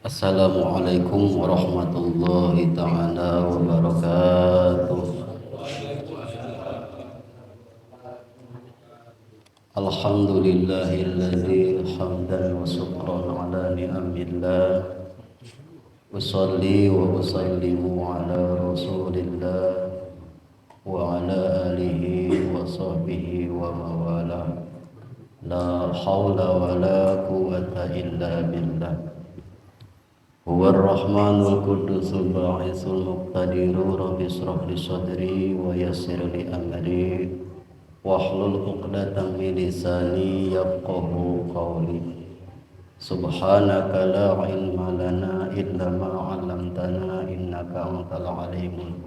Assalamualaikum warahmatullahi taala wabarakatuh. Alhamdulillahilladzi hamdan wa syukran ala ni'amillah. Usalli wa usallimu ala rasulillah wa ala alihi wa sahbihi wa mawalah. La hawla wa la quwata illa billah. Huwa ar-Rahmanul Quddusul Ba'isul Muqtadiru. Rabbi israh li sadri wa yassir li amri wahlul 'uqdatam min lisani yafqahu qawli. Subhanaka la ilma lana illa ma 'allamtana innaka antal alimul.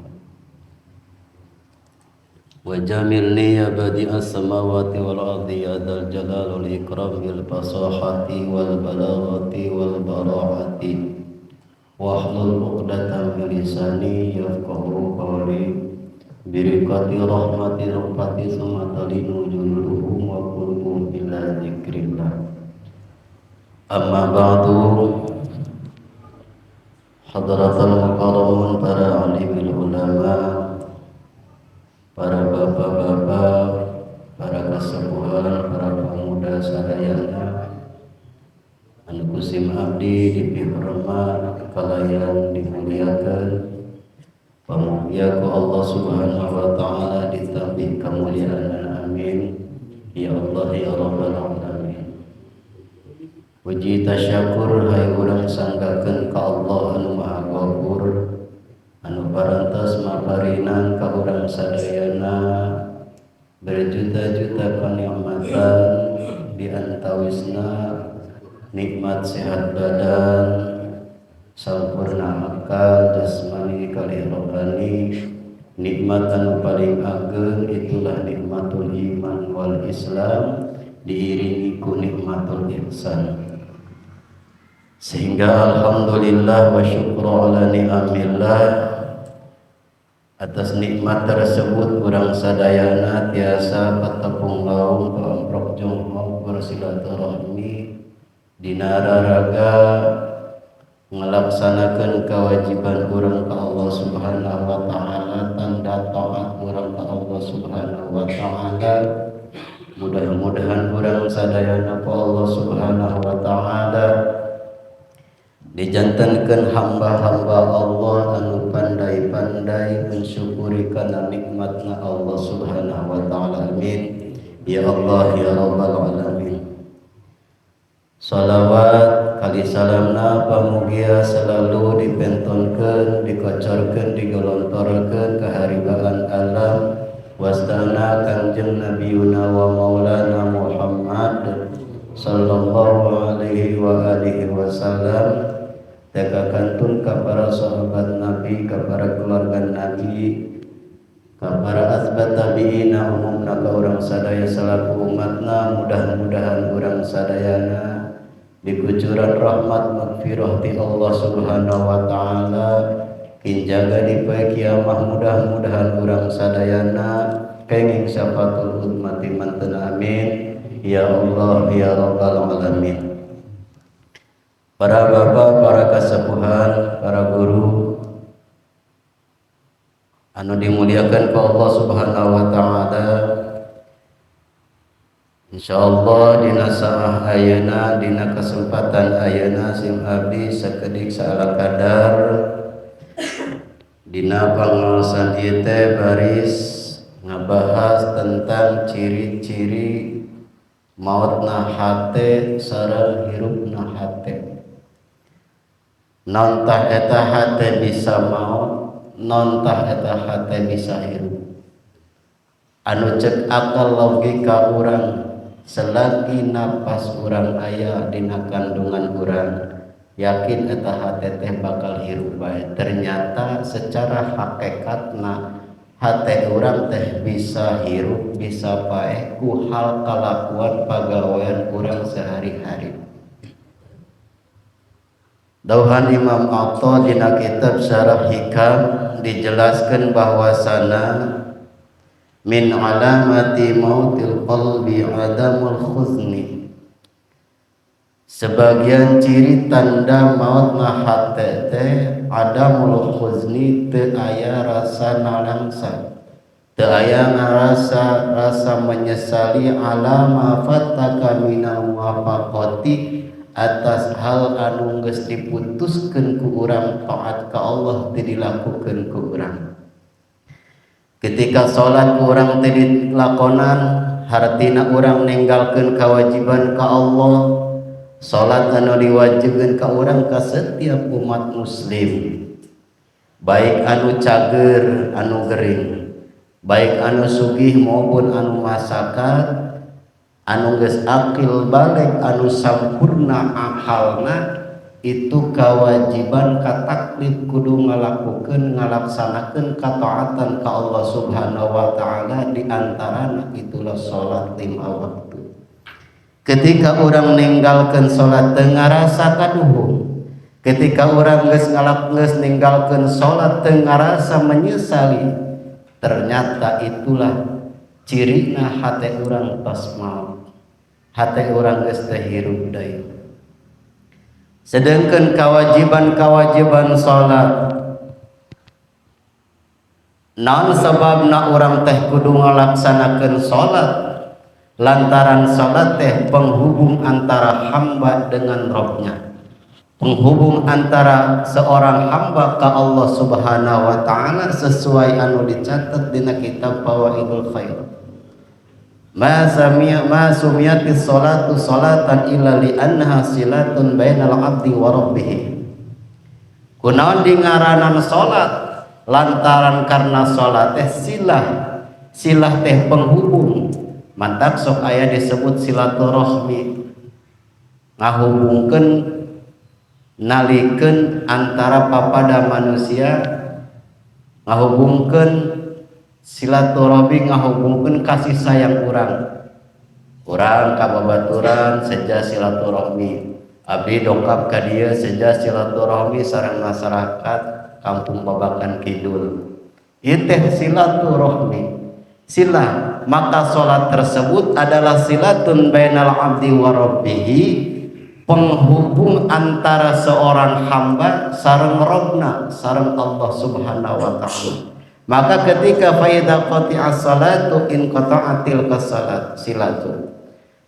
Wa jamilni ya badi'as samawati wal ardi ya dzal jalali wal ikram bil fasahati wal balaghati wal bara'ati. Wahlul 'uqdatam min lisani yafqahu qawli. Birikati rahmati rahmati summa talinu juluduhum wa qulubuhum ila dzikrillah. Amma ba'du. Hadratul mukarramun, para alimul ulama, para bapak-bapak, para kasepuhan, para pemuda sadayana anu ku sim abdi dipihormat kalayan dimuliakan. Pamugia ku Allah Subhanahu wa taala ditambih kemuliaan. Amin ya Allah ya rabbal alamin. Puji tasyakur hay urang sanggakeun ka Allah anu Maha Ghafur, anu parantos maparinan ka urang sadayana berjuta-juta kenikmatan, di antawisna nikmat sehat badan, sampurna akal jasmani kalih rohani. Nikmat anu paling ageng itulah nikmatul iman wal Islam, diiringi ku nikmatul ihsan. Sehingga alhamdulillah wa syukru ala ni'amillah, atas nikmat tersebut urang sadayana tiasa patepung laung, paamprok jonghok, bersilaturahmi dina raraga ngelaksanakan kewajiban urang ka Allah Subhanahu wa taala, tanda taat urang ka Allah Subhanahu wa taala. Mudah-mudahan urang sadayana ku Allah Subhanahu wa taala dijantenkeun hamba-hamba Allah anu pandai-pandai mensyukuri kana nikmatna Allah Subhanahu wa taala. Amin ya Allah ya rabbal alamin. Salawat kali salamna pamugia selalu dipentonkeun, dikocorkeun, digelontorkeun ka haribaan alam wastana Kangjeng Nabiyuna wa Maulana Muhammad sallallahu alaihi wa alihi wasallam, teka kantun ka para sahabat Nabi, ka para keluarga Nabi, ka para asbat tabiina, umumna ka urang sadaya salaku umatna. Mudah-mudahan urang sadayana dikucuran rahmat magfirah ti Allah Subhanahu wa taala, kinjaga di poe kiamah. Mudah-mudahan urang sadayana kenging syafaatul uzma ti mantena. Amin ya Allah ya rabbal alamin. Para bapak, para kasepuhan, para guru anu dimuliakan ku Allah Subhanahu wa taala, insyaallah dina saah ayeuna, dina kesempatan ayeuna, sim abdi sakedik saala kadar dina pangaosan ieu teh baris ngabahas tentang ciri-ciri mautna hate sareng hirupna hate. Naon tah eta hate bisa maut, naon tah eta hate bisa hirup? Anu cek akal logika urang, selagi napas urang aya dina kandungan urang, yakin eta hate teh bakal hirup bae. Ternyata secara hakikatna hate urang teh bisa hirup, bisa paeh ku hal kalakuan pagawean urang sehari-hari. Dauhan Imam Atha dina kitab Syarah Hikam dijelaskan bahwasana min alamati mautil qalbi adamul khuzni. Sebagian ciri tanda mautna hate teh adamul huzni, teu aya rasa nalangsa, teu aya ngarasa rasa menyesali, ala ma fataka minal muwafaqati, atas hal anu geus diputuskeun ku urang taat ka Allah teu dilakukeun ku urang. Ketika salat ku urang teu dilakonan, hartina urang ninggalkeun kewajiban ka Allah. Salat anu diwajibkeun ka urang, ka setiap umat muslim, baik anu cager, anu gering, baik anu sugih maupun anu masakat, anu geus akil balig, anu sampurna akalna, itu kewajiban kataklif kudu ngalakukeun, ngalaksanakeun kataatan ka Allah Subhanahu wa Ta'ala. Di antarana itulah salat lima waktu. Ketika orang ninggalkeun salat, teu ngarasa kaduhung. Ketika orang geus ngalak, geus ninggalkeun salat, teu ngarasa menyesali, ternyata itulah cirina hate urang tos maot, hate urang geus teu hirup deui. Sedangkan kewajiban-kewajiban salat, naon sababna urang teh kudu ngalaksanakeun salat? Lantaran salat teh penghubung antara hamba dengan Robnya, penghubung antara seorang hamba ke Allah Subhanahu wa Ta'ala, sesuai anu dicatat dina kitab Fawaidul Khair. Ma sami'a ma sumiyatis salatu salatan illa li annaha silatun bainal abdi wa rabbih. Kunaon dingaranan salat? Lantaran karena salat teh silah, silah teh penghubung. Mantak sok aya disebut silaturahmi, ngahubungkeun, nalikeun antara papada manusia, ngahubungkeun silaturahmi, ngahubungkeun kasih sayang urang, urang ka babaturan seja silaturahmi. Abdi dongkap ka dieu seja silaturahmi sareng masyarakat Kampung Babakan Kidul. Ieu teh silaturahmi, silah. Maka salat tersebut adalah silatun bainal abdi wa rabbihi, penghubung antara seorang hamba sareng Robna, sareng Allah Subhanahu wa Ta'ala. Maka ketika faidza qati'as salatu in qata'atil kasalat silatu,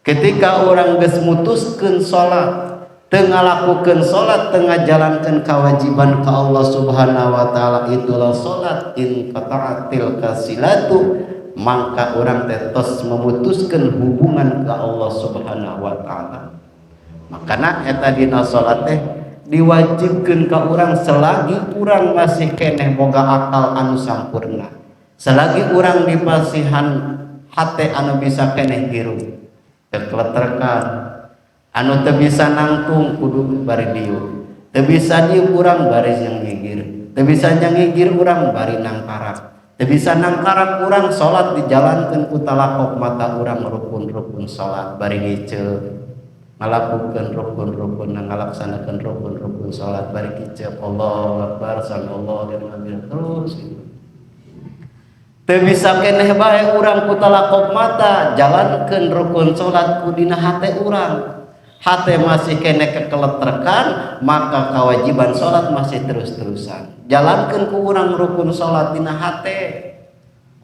ketika orang geus mutuskeun salat, teu ngalakukeun salat, teu ngajalankeun kewajiban ka Allah Subhanahu wa Ta'ala, itulah salat, in qata'atil kasilatu, maka orang teh tos memutuskan hubungan ke Allah Subhanahu wa Ta'ala. Makana eta dina salat teh diwajibkeun ka urang selagi urang masih keneh boga akal anu sampurna, selagi urang dipasihan hate anu bisa keneh hirup. Kekleterkan anu teu bisa nangtung kudu bari diuk, teu bisa diuk urang bari yang ngigir, teu bisa ngigir urang bari nangkarak, teu bisa nangkarak urang salat dijalankeun ku talakop mata urang rukun-rukun salat, bari ngiceup ngalakukeun rukun-rukun, ngalaksanakeun rukun-rukun salat, bari kicep Allahu Akbar, sallallahu alaihi wasallam, terus gitu. Teu bisa keneh bae urang ku talakop mata jalankeun rukun salat ku dina hate urang. Hate masih keneh kekeleterkan, maka kewajiban salat masih terus-terusan jalankeun ku urang rukun salat dina hate.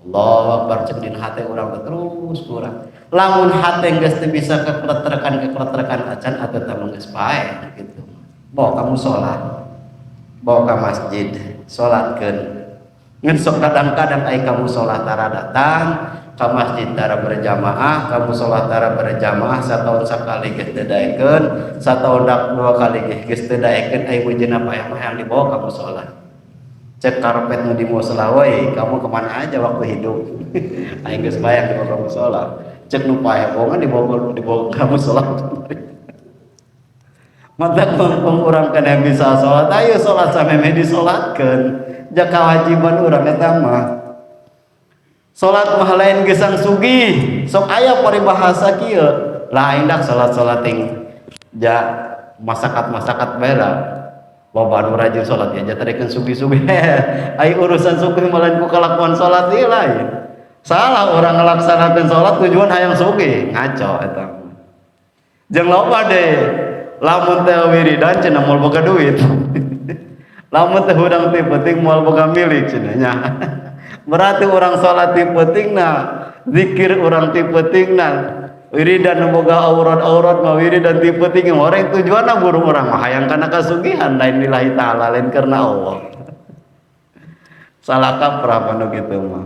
Allahu Akbar cek dina hate urang, terus kurang. Lamun hate geus teu bisa kekeleterkan, kekeleterkan acan atau teu geus paeh gitu, bawa kamu sholat, bawa ke masjid, sholatkeun. Ngan sok kadang-kadang ai kamu sholat tara datang ke masjid, tara berjamaah, kamu sholat tara berjamaah. Setahun sekali geus teu daekeun, setahun dua kali geus teu daekeun. Ai bujena paeh mah yang dibawa kamu sholat. Cek karpet nu di musala, "Woi, kamu kemana aja waktu hidup? Aing geus bayang dibawa kamu sholat." Cek nu paeh bohongan, dibawa, dibawa kamu sholat. Mata mumpung urang kena bisa sholat, ayo sholat sampai disolatkeun. Ja kewajiban urang eta mah. Salat mah lain gesang sugih. Sok aya paribahasa kieu lah, aing dak salat-salat ting ja masakat-masakat bae lah, loba anu rajin salat ya ja tarekeun sugih-sugih. Ai urusan sugih mah lain ku kalakuan salat ieu. Lain salah orang ngelaksanakeun salat tujuan hayang sugih, ngaco eta. Jeung loba deh. Lamun teh wiridan cenah moal boga duit. Lamun teh hudang ti peuting moal boga milik cenah nya. Berarti orang salat ti peutingna, zikir urang ti peutingna, wiridan boga aurat-aurat mah wiridan ti peuting orang tujuanna buru urang mah hayang kana kasugihan, lain lillahi ta'ala, lain karena Allah. Salah kaprah anu kitu mah.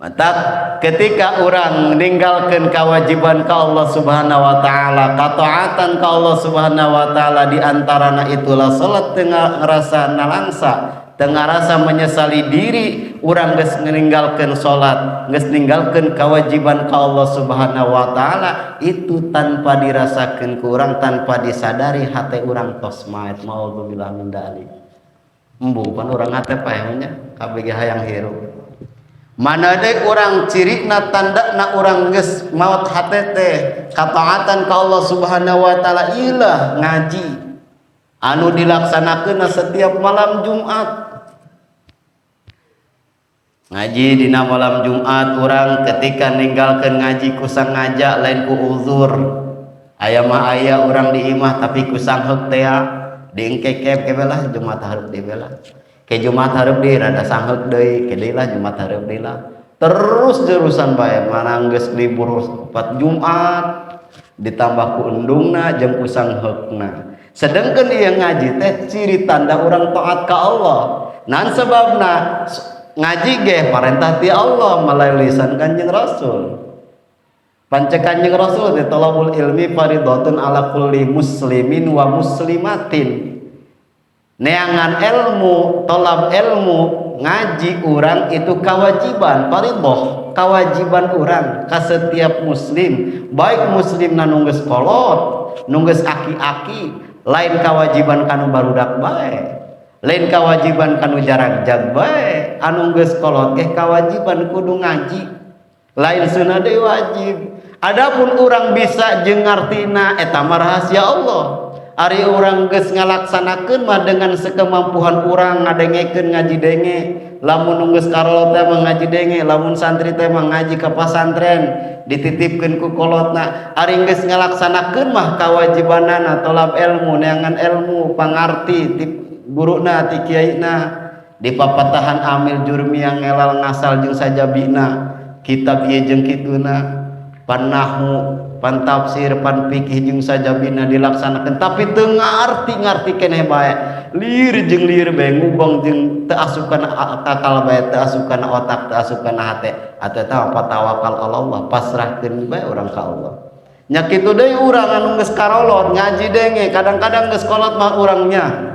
Mantap, ketika orang meninggalkan kewajiban ke Allah Subhanahu wa taala, ketaatan ke Allah Subhanahu wa taala, di antarana itulah salat, teu ngerasa nalangsa, teu ngerasa menyesali diri urang geus meninggalkan salat, geus ninggalkeun kewajiban ke Allah Subhanahu wa taala, itu tanpa dirasakeun ku urang, tanpa disadari hati urang tos maet, maudzubillah min dzalik. Embung pan urang hate paeh nya kabeh hayang hirup. Mana deui urang cirina tandana urang geus maot hate teh kataatan ka Allah Subhanahu wa taala, ilah ngaji anu dilaksanakeun setiap malam Jumat. Ngaji dina malam Jumat, urang ketika ninggalkeun ngaji ku sangaja, lain ku uzur. Aya mah aya urang di imah tapi ku sangheuk teh diengkekep ke lah Jumat hareup deui lah. Ke Jumat hareup deui rada sangheuk deui, ke deui lah Jumat hareup deui lah. Terus jurusan bae mana geus libur 4 Jumat ditambah ku endungna jeung ku sangheukna. Sedangkan ieu ngaji teh ciri tanda urang taat ka Allah. Nan sebabna ngaji ge parentah ti Allah melalui lisan Kanjeng Rasul. Pancek Kanjeng Rasul teh talabul ilmi faridatun ala kulli muslimin wa muslimatin. Neangan ilmu, tolab ilmu, ngaji urang itu kewajiban, faridah, kewajiban urang ka setiap muslim, baik muslim na nu geus kolot, nu geus aki-aki, lain kewajiban kanu barudak bae. Lain kewajiban kanu jarak jag bae, anu geus kolot ge kewajiban kudu ngaji. Lain sunah deui, wajib. Adapun urang bisa jeung ngartina eta mah rahasia Allah. Ari urang geus ngalaksanakeun mah dengan sekemampuan urang, ngadengekeun ngaji denge, lamun nu geus karolot teh mah ngaji denge, lamun santri teh mah ngaji ka pasantren dititipkeun ku kolotna. Ari geus ngalaksanakeun mah kawajibanana tolab ilmu, neangan ilmu, pangarti ti guruna, ti kiaina, dipapatahan Amil Jurmiyah ngelal ngasal jeung sajabina, kitab ieu jeung kituna, pan nahwu, pan tafsir, pan fikih jeung sajabina dilaksanakeun, tapi teu ngarti ngarti keneh bae, lieur jeung lieur bae, ngubang jeung teu asup kana akal bae, teu asup kana otak, teu asup kana hate, atuh eta mah tawakal Allah, pasrahkeun bae urang ka Allah. Nya kitu deui urang anu geus karolot ngaji denge, kadang-kadang geus kolot mah urangnya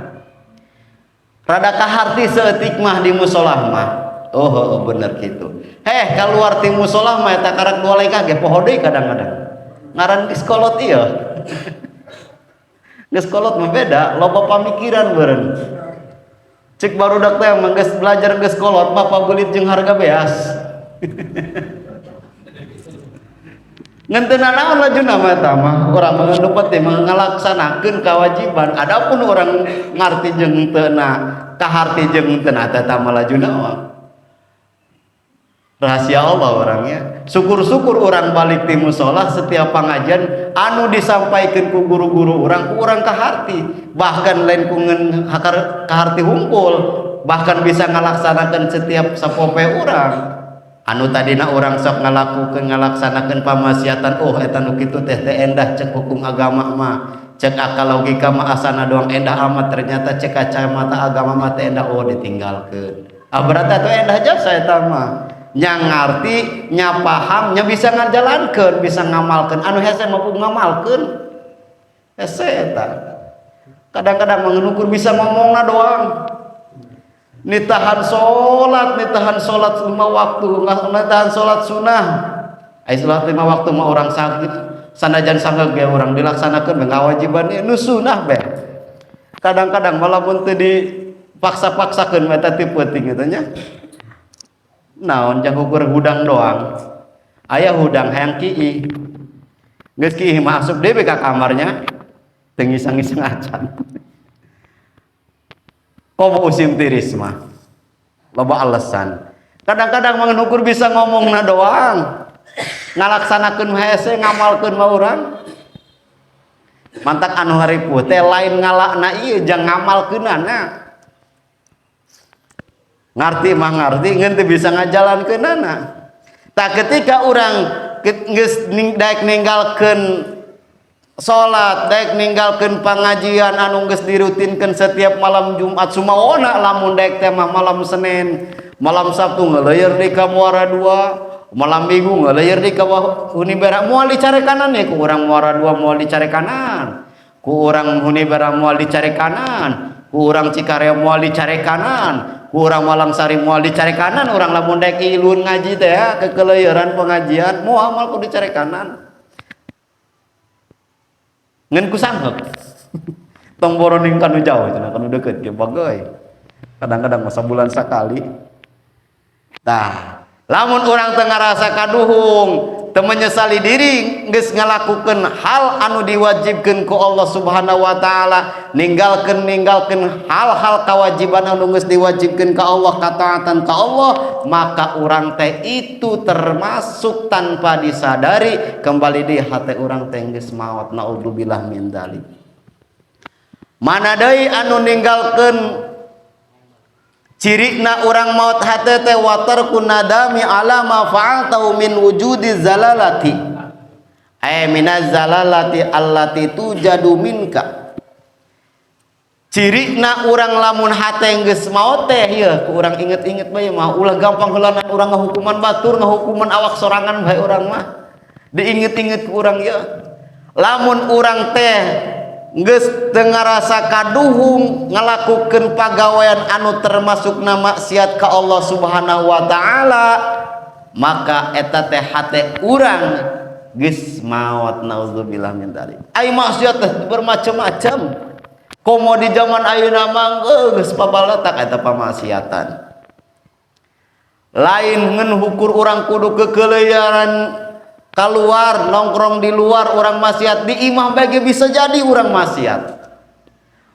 rada kaharti saeutik mah di musolah mah, oh, oh bener kitu, heh keluar ti musolah mah eta karak dua lengkah ge poho deui. Kadang-kadang ngaran geus kolot ieu, geus kolot mah beda, loba pamikiran beureun. Cek barudak teh mah geus belajar geus kolot mah pabelit jeung harga beas. Ngenteuna naon lajuna mah eta mah urang mah nu penting mah ngalaksanakeun kewajiban. Adapun urang ngarti jeung teu na, kaharti jeung teu na, eta mah lajuna mah rahasia Allah orangnya. Syukur-syukur orang balik di musola setiap pengajian anu disampaikan ku guru-guru orang, ku urang kaharti, bahkan lain ku ngen kaharti humpul, bahkan bisa ngalaksanakan setiap sapope urang. Anu tadina urang sok ngalakukeun, ngalaksanakeun pamaksiatan, oh eta nu kitu teh teh endah cek hukum agama mah, cek akal logika mah asana doang endah amat, ternyata cek kacamata agama mah teh endah, oh ditinggalkeun. Ah, berarti atuh endah jasa eta mah, nya ngarti, nya paham, nya bisa ngajalankeun, bisa ngamalkeun. Anu hese mampu ngamalkeun hese eta. Kadang-kadang mengukur bisa ngomongna doang, nitahan salat, nitahan salat 5 waktu, nitahan salat sunnah. Ai salat 5 waktu mah orang sakit sanajan sanggeuk ge urang dilaksanakeun bae kewajiban nu sunnah bae. Kadang-kadang malah mun teu dipaksa-paksakeun eta ti peuting kitu nya. Naon jang ukur hudang doang. Aya hudang hayang kiih. Geus kiih mah asup deui ka kamarnya, teu ngisang-ngisang acan. Komo musim tiris mah loba alasan. Kadang-kadang mengukur bisa ngomongna doang, ngalaksanakeun mah hese, ngamalkeun mah urang. Mantak anu haripuh teh lain ngalakna ieu jang ngamalkeunana. Ngarti mah ngarti ngan teu bisa ngajalankeunana. Tah ketika urang geus daek ninggalkeun salat, daek ninggalkeun pangajian anu geus dirutinkeun setiap malam Jumat, sumaona lamun daek teh mah malam Senin, malam Sabtu ngeleueur di ka Muara Dua, malam Minggu ngeleueur di ka Huni Bera, moal dicarekanan ku urang Muara Dua, moal dicarekanan ku urang Huni Bera, moal dicarekanan ku urang Cikareo, moal dicarekanan ku urang Malangsari, moal dicarekanan urang lamun daek ilun ngaji teh ya, kekeleueuran pengajian moal moal kudu dicarekanan ngan ku sangheuk. Tong boroning kanu jauh cenah, kanu deukeut ge bagoy kadang-kadang masa bulan sakali. Tah lamun urang teu ngarasa kaduhung, teu menyesali diri geus ngalakukeun hal anu diwajibkeun ku Allah Subhanahu wa taala, ninggalkeun ninggalkeun hal-hal kewajiban anu geus diwajibkeun ka Allah, kataatan ka Allah, maka urang teh itu termasuk tanpa disadari kembali di hati urang teh geus maot, naudzubillah min dzalik. Mana deui anu ninggalkeun cirina urang maut hate teh, watarku nadami ala ma fa'altahu min wujudi zalalati, ay minaz zalalati allati tujadu minka. Cirina urang lamun hate geus maot teh ieu ku urang inget-inget bae mah, ulah gampang heulanan urang ngahukuman batur, ngahukuman awak sorangan bae. Urang mah diinget-inget ku urang ieu, lamun urang teh geus teu ngarasa kaduhung ngalakukeun pagawean anu termasuk na maksiat ka Allah Subhanahu wa taala, maka eta teh hate urang geus maot, naudzubillah min dzalik. Ai maksiat teh bermacam-macam, komo di zaman ayeuna mah geus pabalatak eta pamaksiatan. Lain ngan hukur urang kudu kekeleyaran keluar nongkrong di luar orang maksiat, di imah bagi bisa jadi orang maksiat.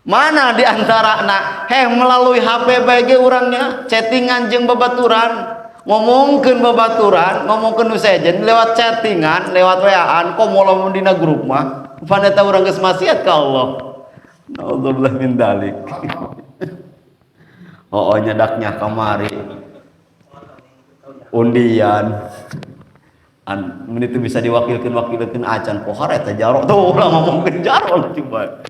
Mana di antara nak heh melalui HP bagi orangnya chattingan jeung babaturan, ngomongkeun babaturan, ngomongkeun nu sejen lewat chattingan, lewat WA-an, komo lamun dina grup mah pan eta urang geus maksiat ka Allah, naudzubillah min dzalik. Oh, nyedaknya kamari undian an mun itu bisa diwakilkan wakilkan acan pohar eta jaro tuh, ulah ngomongkeun jaro lah. Coba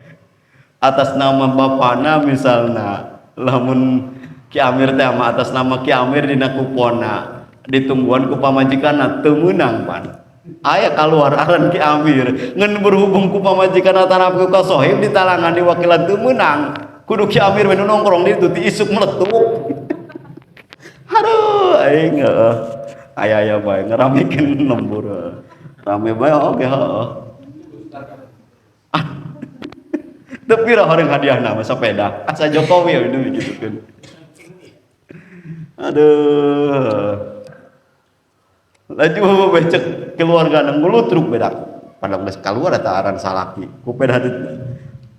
atas nama bapana misalna, lamun Ki Amir teh mah atas nama Ki Amir dina kupona ditungguan ku pamajikanna, teu meunang pan aya kaluar aran Ki Amir, ngan berhubung ku pamajikan tanah ku kasohib ditalangan diwakilan, teu meunang, kudu Ki Amir we nu nongkrong di ditu ti isuk meletup. Aduh, aing heeh, aya aya bae ngeramekeun lembur rame bae. Oke, heeh. Teu pira horeng hadiahna mah sepeda asa Jokowi ya gitu kan. Aduh, laju becek keluarga nang ngulutruk beda pada geus kaluar eta aran salaki ku peda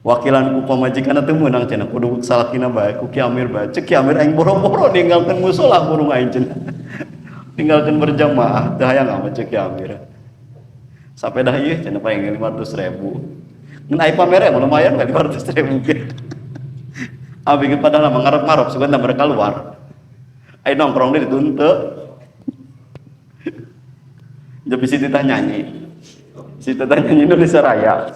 wakilan ku pamajikan teu meunang cenah, kudu salakina bae, ku Ki Amir bae. Cek Ki Amir, aing boro-boro ninggalkeun musola burung aing cenah, tinggalkan berjamaah teu hayang amat. Cek Ki Amir, sepeda ieu cenah paling 500 ribu, ngan ai pamere mah lumayan kan 500 ribu ge. Abi ge padahal mah ngarep-ngarep sugan mereka keluar, ai nongkrong di dituntut jadi si titah nyanyi, si titah nyanyi Indonesia Raya,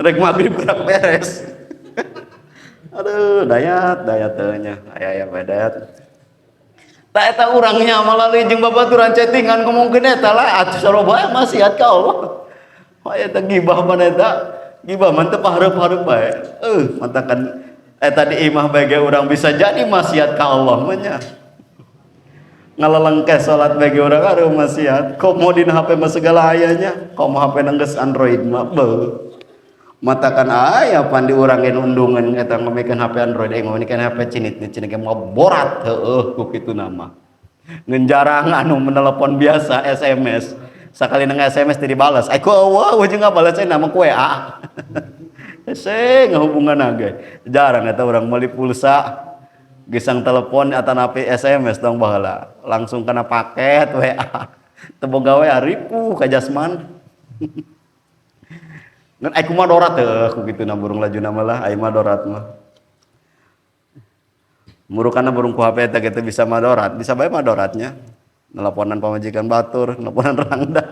rek maghrib gerak beres. Aduh, dayat dayat teh nya, aya aya bae dayat. Tak eta urangnya melalui jeung babaturan chattingan ngomongkeun eta lah atuh, sarua bae maksiat ka Allah. Wah, eta gibah mana, eta gibah mah teu pahareup-hareup bae. Matakan eta di imah bae ge urang bisa jadi maksiat ka Allah mah nya. Ngalelengkeh salat bae ge urang aduh maksiat. Komo dina HP mah segala ayanya, komo HP geus Android mah beuh. Matakan aya pan di urang ge undungan eta ngomongkeun HP Android, ngomongkeun HP cinit cinit ge mau borat heueuh ku kitu nama. Ngan jarang anu menelepon biasa, SMS. Sakali nang SMS teu dibales. Ai ku eueuh jeung ngabales nama ku WA. Hese ngahubungan ge. Jarang eta urang meuli pulsa gesang telepon atau napi SMS dong baheula. Langsung kena paket WA. Teu boga WA ripuh ka Jasman. Ngan ai kumaha dorat teh ku kitu na burung lajuna mah lah, ai mah dorat mah. Murukana burung ku HP teh kitu bisa madorat, bisa bae madoratnya. Nelponan pamajikan batur, nelponan rangda.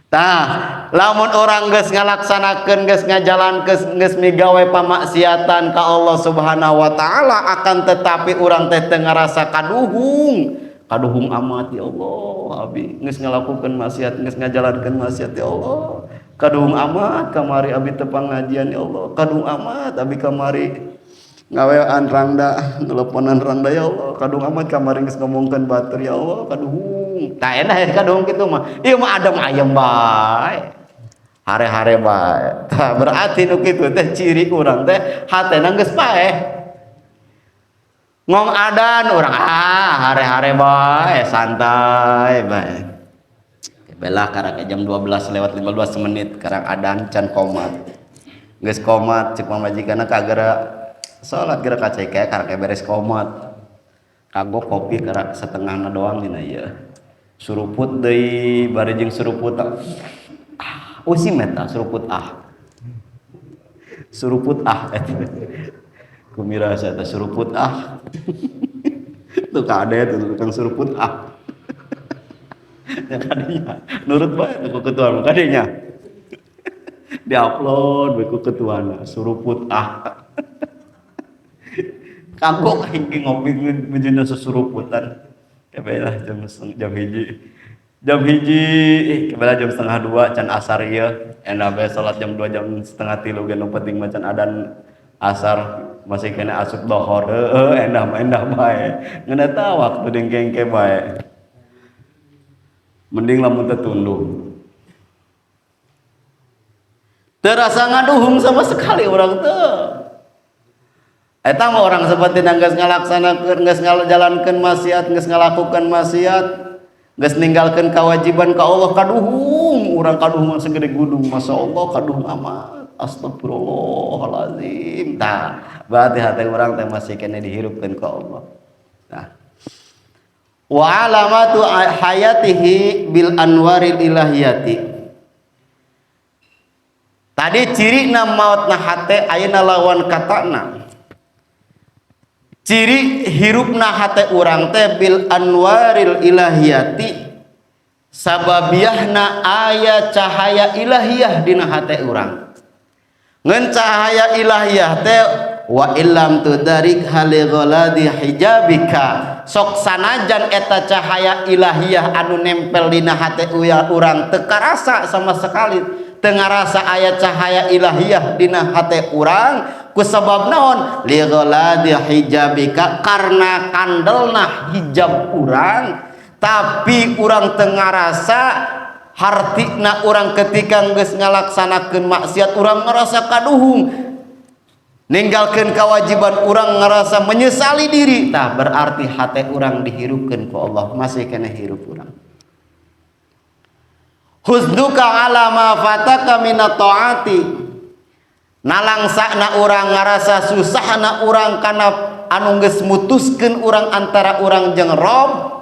Tah, lamun orang geus ngalaksanakeun, geus ngajalankeun, geus migawe pamaksiatan ka Allah Subhanahu wa taala, akan tetapi urang teh teu ngarasa kaduhung. Kaduhung amat, ya Allah, abi geus ngalakukeun maksiat, geus ngajalankeun maksiat, ya Allah. Kaduhung amat kamari abi teu pangajian, ya Allah. Kaduhung amat abi kamari ngawean rangda, nelponan rangda, ya Allah. Kaduhung amat kamari geus ngomongkeun batur, ya Allah, kaduhung. Tah, enak kaduhung kitu mah. Ieu mah adem ayem bae. Hare-hare bae. Tah, berarti nu kitu teh ciri urang teh hatena geus paeh. Ngong adan urang ah hare-hare bae, santai bae. Belah karak jam 12 lewat 15 menit karang adan can komat. Geus komat, cek pamajikanna kagera salat, geura kacai kayak karak beres komat. Kagok kopi karak setengahna doang dina ieu. Suruput deui, bari jeung suruput ah, usim eta suruput ah. Suruput ah eta. Kumirasa eta suruput ah. Tuh kade tuh tukang suruput ah. Ya kadenya nurut bae ku ketua kadenya. Diupload bae ku ketuana suruput ah. Kagok aing ge ngopi bejana susuruputan. Kebelah jam 1. Jam 1, kebelah jam setengah dua can asar ieu. Enak bae salat jam 2, jam setengah tilu ge, nu penting mah can adan asar, masih kena asup dohor. Heueuh, endah mah endah bae. Ngan eta waktu dengkengke bae. Mending lamun teu tunduh. Terasa ngaduhung sama sekali orang teh. Eta mah orang seperti geus ngalaksanakeun, geus ngajalankeun maksiat, geus ngalakukeun maksiat, geus ninggalkeun kewajiban ka Allah, kaduhung, urang kaduhung segede gunung, masyaallah kaduhung amat. Astagfirullahalazim. Tah, berarti hati urang teh masih kena dihirupkeun ka Allah. Nah. Wa alamatu hayatihi bil anwaril ilahiyati. Tadi cirina mautna hate, ayeuna lawan katana. Ciri hirupna hate urang teh bil anwaril ilahiyati, sababiahna aya cahaya ilahiyah dina hate urang. Ngan cahaya ilahiyah teh wa illam tudarik hali ghaladi hijabika, sok sanajan eta cahaya ilahiyah anu nempel dina hate urang teu karasa sama sekali, teu ngarasa aya cahaya ilahiyah dina hate urang. Kusabab naon? Li ghaladi hijabika, karena kandelna hijab urang. Tapi urang teu ngarasa hartina urang ketika geus ngalaksanakeun maksiat, urang ngerasa kaduhung, ninggalkeun kewajiban urang ngerasa menyesali diri. Tah, berarti hate urang dihirupkeun ku Allah, masih kena hirup urang. Huznuka ala ma fataka minat taati, nalangsana urang ngarasa susahna urang kana anu geus mutuskeun urang antara urang jeung Rob,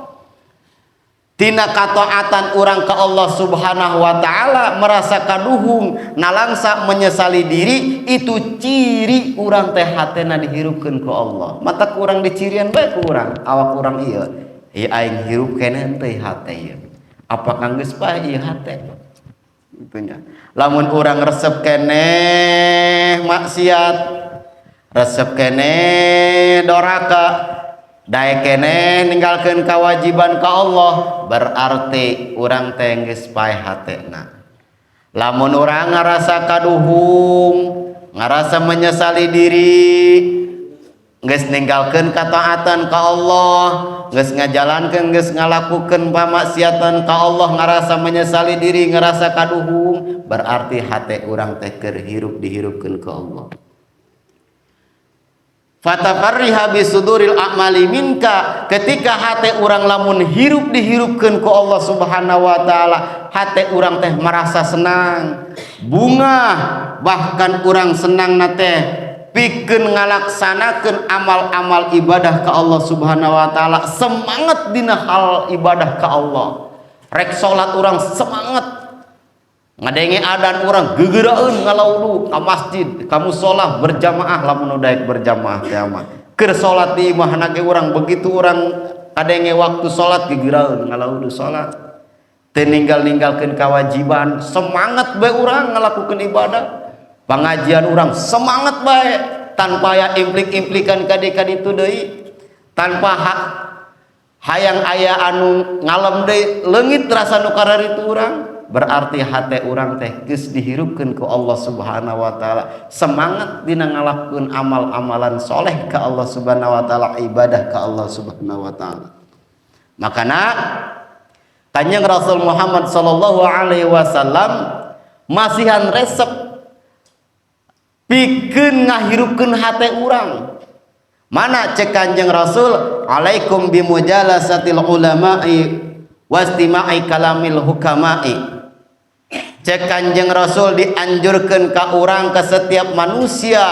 tina kataatan urang ka Allah Subhanahu wa taala, merasa kaduhung, nalangsa menyesali diri, itu ciri urang teh hatena dihirupkeun ku Allah. Mata kurang dicirian bae ku urang, awak urang ieu, ieu aing hirup keneh teh hate ieu, apakah geus paeh ieu hate itunya. Lamun urang resep keneh maksiat, resep keneh doraka, daek keneh ninggalkeun kewajiban ka Allah, berarti urang teh geus paeh hatena. Lamun urang ngarasa kaduhung, ngarasa menyesali diri, geus ninggalkeun kataatan ka Allah, geus ngajalankeun, geus ngalakukeun pamaksiatan ka Allah, ngarasa menyesali diri, ngarasa kaduhung, berarti hate urang teh keur hirup dihirupkeun ka Allah. Fatafarriha bisuduril a'mali minka, ketika hate urang lamun hirup dihirupkeun ku Allah Subhanahu wa taala, hate urang teh merasa senang, bunga, bahkan urang senang na teh pikeun ngalaksanakeun amal-amal ibadah ka Allah Subhanahu wa taala, semangat dina hal ibadah ka Allah. Rek salat urang semangat. Ngadenge adan urang gegeuraeun ngalaudu ka masjid, ka musala berjamaah lamun daek berjamaah teh mah. Keur salat di imahna ge urang begitu urang kadenge waktu salat gegeuraeun ngalaudu salat. Teu ninggal-ninggalkeun kewajiban, semangat bae urang ngalakukeun ibadah. Pengajian urang semangat bae tanpa aya implik-implikan kadi-kaditu deui. Tanpa hak hayang aya anu ngalem deui leungit rasa nu kararitu urang. Berarti hate urang teh geus dihirupkeun ku Allah Subhanahu wa taala. Semangat dina ngalakukeun amal-amalan soleh ka Allah Subhanahu wa taala, ibadah ka Allah Subhanahu wa taala. Makana Kanjeng Rasul Muhammad sallallahu alaihi wasallam masihan resep pikeun ngahirupkeun hate urang. Mana cek Kanjeng Rasul, alaikum bimujalasatil ulama'i wastima'i kalamil hukama'i. Cek Kanjeng Rasul dianjurkeun ka urang, ka setiap manusia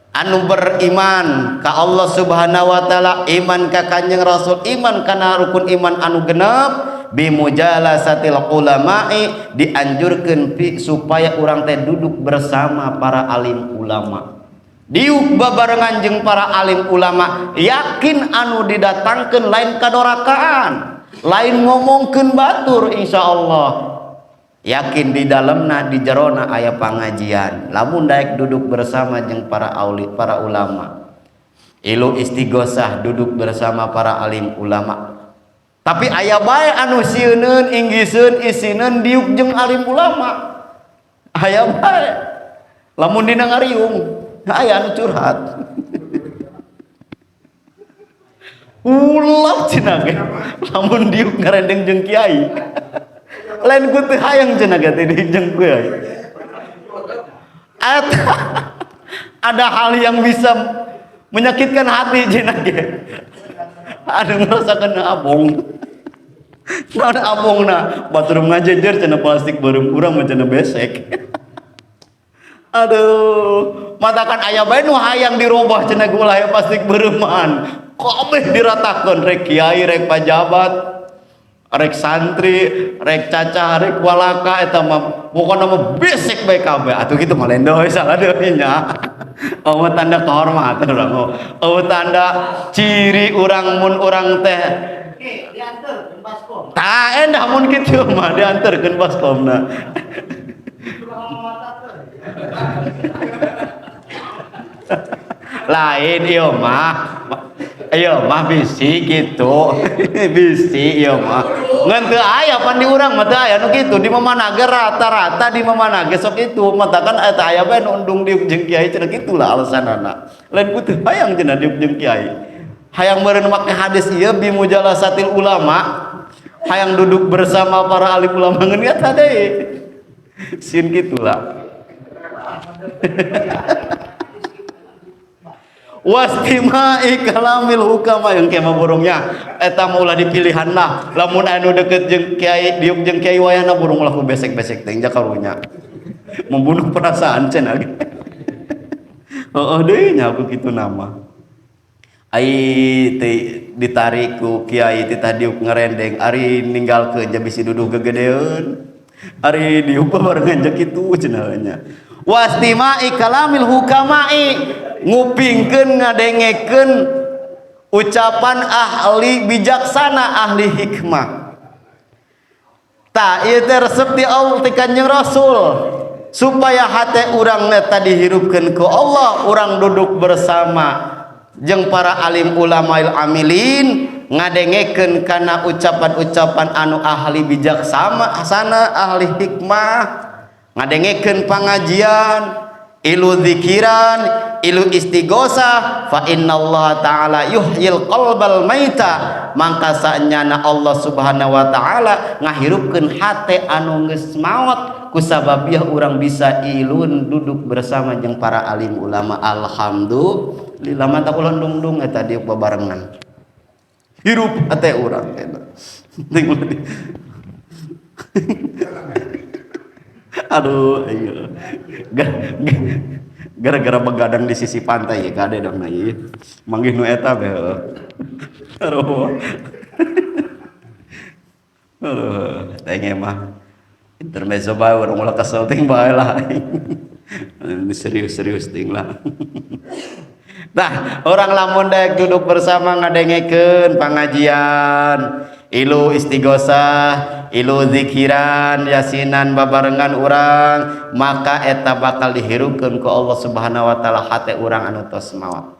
anu beriman ka Allah Subhanahu wa taala, iman ka Kanjeng Rasul, iman kana rukun iman anu genep, bimujalasatil ulama'i dianjurkeun supaya urang teh duduk bersama para alim ulama. Diuk babarengan jeung para alim ulama, yakin anu didatangkeun lain kadorakaan, lain ngomongkeun batur, insyaallah yakin di dalamna di jerona aya pangajian. Lamun daek duduk bersama jeung para auli, para ulama, ilu istighosah duduk bersama para alim ulama. Tapi aya bae anu sieuneun, inggiseun, isineun diuk jeung alim ulama. Aya bae lamun dina ngariung aya anu curhat. Ulah cenah ge lamun diuk ngarendeng jeung kiai. Lain ku teu hayang cenah ge teh jeung kiai. Eta ada hal yang bisa menyakitkan hati cenah ge. Anu ngerasakeun abong. Naon abongna? Batur ngajejer cenah plastik beureum urang mah cenah besek. Aduh, matakan aya bae nu hayang dirobah cenah gula aya plastik beureuman. Kabeh diratakeun, rek kiai, rek pajabat, rek santri, rek cacah, rek walaka eta mah pokona mah besek bae kabeh. Atuh kitu mah lendoy salah deui nya. Oh, tanda kehormatan urang. Oh, tanda ciri urang mun urang teh dianterkeun baskom. Tah endah mun kitu mah dianterkeun baskomna. Lain ieu mah. Ieu mah bisi kitu. Bisi ieu mah. Ngan teu aya pan di urang mah teu aya nu kitu di mamana ge rata-rata di mamana ge sok itu matakan eta aya bae nu undung diuk jeung kiai cenah kitu lah alasanana. Lain ku teu hayang cenah diuk jeung kiai. Hayang meureun make hadis ieu bi mujalasatil ulama, hayang duduk bersama para alim ulama ngeun eta deui. Sieun kitu lah. Wastima'i kalamil hukama yang kema burungnya eta mah ulah dipilihan lah lamun anu deket jeung kiai diuk jeung kiai wayahna burung ulah ku besek-besek teh karunya membunuh perasaan cenah ge. Heeh deui nya aku kitu nama ai teh ditarik ku kiai teh diuk ngerendeng ari ninggalkeun ja bisi duduh gegedeun ari diuk babarengan jeung kitu cenah nya. Wastima'i kalamil hukama'i ngupingkeun ngadengekeun ucapan ahli bijaksana ahli hikmah. Tah ieu teh resep di Allah ti Kanjeng Rasul supaya hate urang eta dihirupkeun ku Allah, urang duduk bersama jeung para alim ulamail amilin ngadengekeun kana ucapan-ucapan anu ahli bijaksana sana ahli hikmah, ngadengekeun pangajian, ilu zikiran, ilu istighosah, fa innallaha ta'ala yuhyil qalbal maita, mangka saenyana Allah Subhanahu wa taala ngahirupkeun hate anu geus maot kusababiah urang bisa ilun duduk bersama jeung para alim ulama. Alhamdulillah mata ulah dungdung eta diuk babarengan hirup hate urang eta. Aduh, iya. Gara-gara begadang di sisi pantai ya kade dong na ieu. Manggih nu eta be heuh. Aduh. Aduh, teh mah. Intermezzo bae urang ulah kesel ting bae lah. Ini serius-serius ting lah. Nah, orang lamun daek duduk bersama ngadengekeun pangajian, ilu istighosah, ilu zikiran, yasinan babarengan urang, maka eta bakal dihirupkeun ku Allah Subhanahu wa taala hate urang anu tos maot.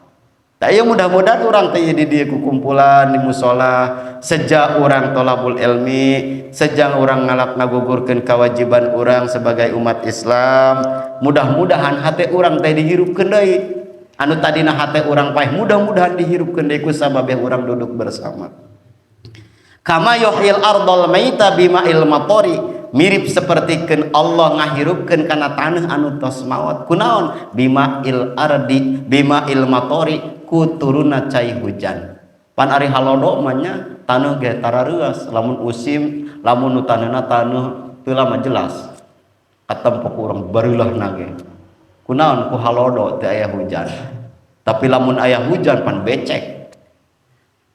Tah ieu mudah-mudahan urang teh di dieu kukumpulan di musala, sejak urang tolabul ilmi, sejak urang ngalak ngagugurkeun kewajiban urang sebagai umat Islam, mudah-mudahan hate urang teh dihirupkeun deui. Anu tadina hate urang paeh mudah-mudahan dihirupkeun deui ku sababeh urang duduk bersama. Kama yuhyil ardal maita bima'il matori, mirip sapertikeun Allah ngahirupkeun kana taneuh anu tos maot. Kunaon? Bima'il ardi bima'il matori, ku turunna cai hujan. Pan ari halodo mah nya taneuh ge tarareuas, lamun usim lamun nu taneuna taneuh teu lama jelas. Katempo ku urang bareulah nage. Kunaon? Ku halodo teu aya hujan. Tapi lamun aya hujan pan becek.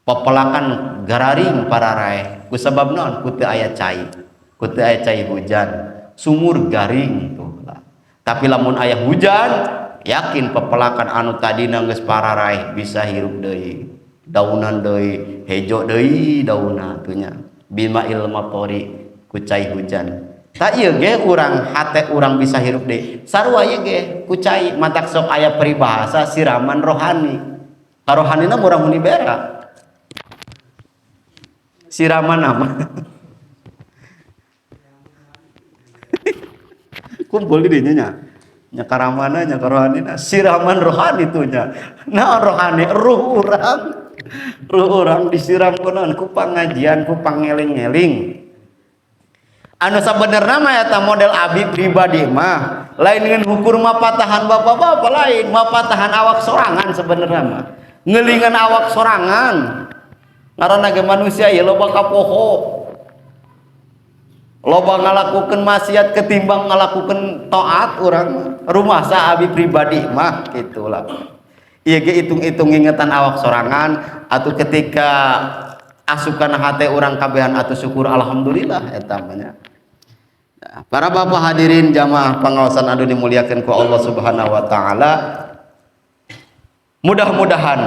Pepelakan gararing pararaeh. Ku sabab naon? Ku teu aya cai. Ku teu aya cai hujan. Sumur garing tuh lah. Tapi lamun aya hujan, yakin pepelakan anu tadina geus pararaeh bisa hirup deui. Daunan deui, hejo deui daunna tuh nya. Bima'il matori, ku cai hujan. Tak ieu ge urang hate urang bisa hirup deui. Sarua ieu ge ku cai, matak sok aya peribahasa siraman rohani. Karohanina murang muni berak. Siraman apa? Kumpul di dinya nya. Nya karamana nya karohanina siraman rohani tuh nya. Naon rohani? Ruh urang. Ruh urang disiram ku naon? Ku pangajian, ku pangeling-eling. Anu sabenerna mah eta model abi pribadi mah lain ngan hukur mapatahan bapak-bapak lain, mapatahan awak sorangan sebenerna mah. Ngelingan awak sorangan. Ngaranna ge manusia ieu loba kapoho. Loba ngalakukeun maksiat ketimbang ngalakukeun taat urang mah. Rumasa abi pribadi mah gitulah. Ieu ge hitung-hitung ngingetan awak sorangan atuh ketika asukan hate urang kabehan atuh syukur alhamdulillah eta mah nya. Para bapak hadirin jamaah pengawasan anu dimuliakeun ku Allah Subhanahu wa taala, mudah-mudahan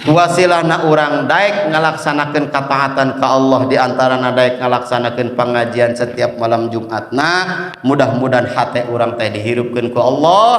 wasilahna urang daek ngalaksanakeun kataatan ka Allah, di antarana daek ngalaksanakeun pengajian setiap malam Jumatna, mudah-mudahan hate urang teh dihirupkeun ku Allah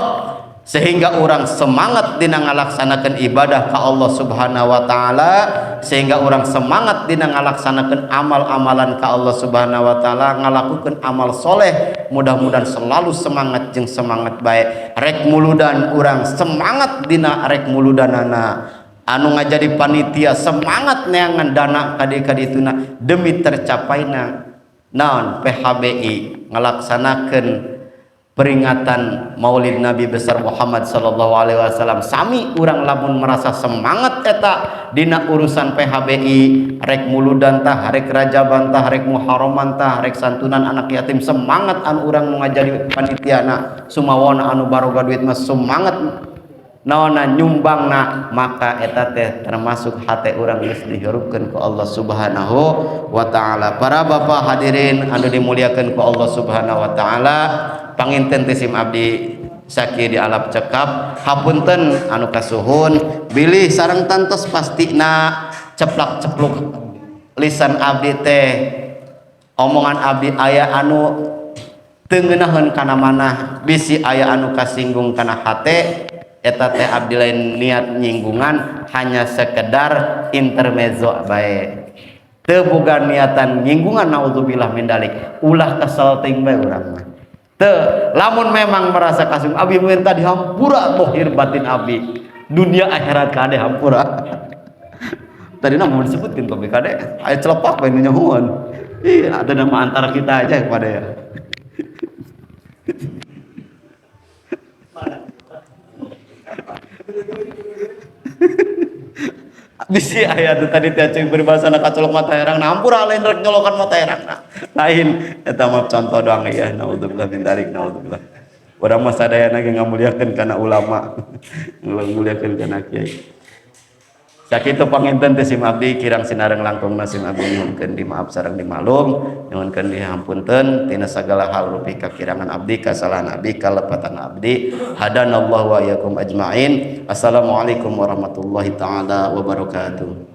sehingga urang semangat dina ngalaksanakeun ibadah ka Allah Subhanahu wa taala, sehingga urang semangat dina ngalaksanakeun amal-amalan ka Allah Subhanahu wa taala, ngalakukeun amal soleh, mudah-mudahan selalu semangat jeung semangat bae. Rek muludan urang semangat dina rek muludanana, anu ngajadi panitia semangat neangan dana kadi-kadituna demi tercapaina naon PHBI ngalaksanakeun peringatan Maulid Nabi besar Muhammad sallallahu alaihi wasallam. Sami urang lamun merasa semangat eta dina urusan PHBI, rek muludan tah, rek rajaban tah, rek muharraman tah, rek santunan anak yatim, semangat anu urang nu ngajadi panitiana, sumawona anu baroga duit mah semangat naonna nyumbangna, maka eta teh termasuk hate urang geus dihirupkeun ku Allah Subhanahu wa taala. Para bapak hadirin anu dimuliakeun ku Allah Subhanahu wa taala, panginten teh sim abdi sakieu di alap cekap, hapunten anu kasuhun bilih sareng tantos pastina ceplak-cepluk lisan abdi teh, omongan abdi aya anu teu ngeunaheun kana manah, bisi aya anu kasinggung kana hate, eta teh abdi lain niat nyinggungan, hanya sekedar intermezzo bae, teu boga niatan nyinggungan, naudzubillah min dalik. Ulah kesel teuing bae urang mah. Teu, lamun memang merasa kasinggung, abdi minta dihampura bohir batin abdi, dunia akhirat kade hampura. Tadi nama mau disebutkan tapi kade aya celepak bae nu nyahuan. Iya, ada nama antara kita aja kepada ya. Bisi aya tuh tadi teh cing berbahasa na kacolok mata herang, nah hampura lain rek nyolokan mata herang nah. Lain eta mah contoh doang ya, naudzubillah min dzalik, naudzubillah. Urang mah sadayana ge ngamuliakeun kana ulama, ngamuliakeun kana kiai. Sakitu panginten teh sim abdi, kirang sinareng langkungna sim abdi nyuhunkeun dimaaf sareng dimaklum, nyuhunkeun dihampunten tina sagala hal rupi kakirangan abdi, kasalahan abdi, kalepatan abdi. Hadanallahu wa iyyakum ajmain. Assalamualaikum warahmatullahi taala wabarakatuh.